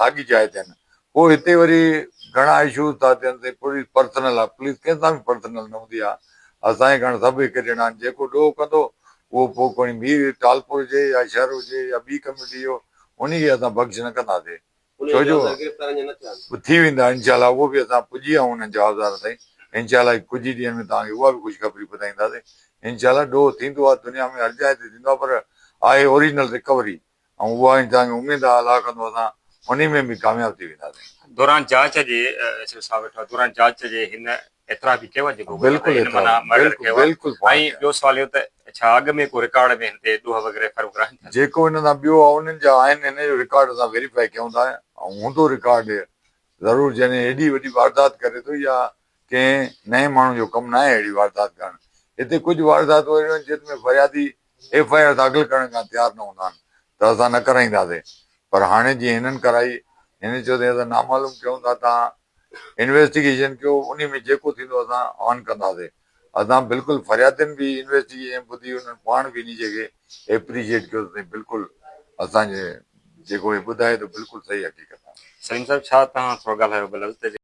ساڳي جاء تي آهن پوء هتي وري گهڻا اشوز ٿا ٿين سي پوليس پرسنل آهي پوليس ڪنهن سان به پرسنل نه هوندي آهي اسان جي ڪاڻ سڀ هڪ جهڙا آهن جيڪو ڏوهه ڪندو اهو پوء کڻي مير ٽالپور هجي يا شھر هجي يا ٻي ڪميونٽي جو انهي کي اسان بخش نه ڪنداسي ڇو جو ٿي ويندا انشاء الله اهو به اسان پڄي ويا آهيون انهن جوابدارن تائين انشاء الله ڪجهه ئي ڏينهن ۾ توهان کي اها به خوشخبري ٻڌائينداسين انشاء الله ڏوهه ٿيندو آهي دنيا ۾ هر جاء تي ٿيندو آهي پر آهي اوريجنل رڪوري ۽ اها انسان کي اميد آهي الله ڪندو اسان انهي ۾ به ڪامياب ٿي وينداسين. دوران جاچ جي ايس ايس صاحب ويٺو آهي دوران جاچ جي هن اعتراف به ڪيو آهي جيڪو بلڪل هن معنيٰ اعتراف مرڊر بلڪل ڪيو آهي بلڪل پاڻ ۽ ڪيو. ٻيو سوال اهو ته ڇا اڳ ۾ ڪو رڪارڊ ۾ هن تي ڏوهه وغيره ايف I R وغيره آهن ٿيل؟ جيڪو هن سان ٻيو آهي انهن جا آهن هن جو رڪارڊ اسان ويريفائي ڪيون ٿا ۽ هوندو رڪارڊ ضرور جڏهن ايڏي وڏي واردات ڪري ٿو يا ڪنهن نئين ماڻهو جو ڪم ناهي اهڙي واردات ڪرڻ هتي ڪجهه وارداتون اهڙيون آهن جن ۾ فريادي ايف I R داخل ڪرڻ کان تيار نه هوندا آهن ته اسان نه ڪرائينداسين پر هاڻي جيئن هنن ڪرائي هن چيو ته اسان نامعلوم ڪيون ٿا توهان انويسٽيگيشن ڪيو انهي ۾ جيڪو ٿيندو اسان آن ڪنداسين اسان بلڪل فريادين به انويسٽيگيشن ٻڌي انهن پاڻ به انهي جي کي ايپريشيٽ ڪيو ته بلڪل اسان جي جيڪو هي ٻڌائي ٿو بلڪل صحيح حقيقت آهي. سليم صاحب ڇا توهان ٿورو ڳالهايو ٻه لفظ ته.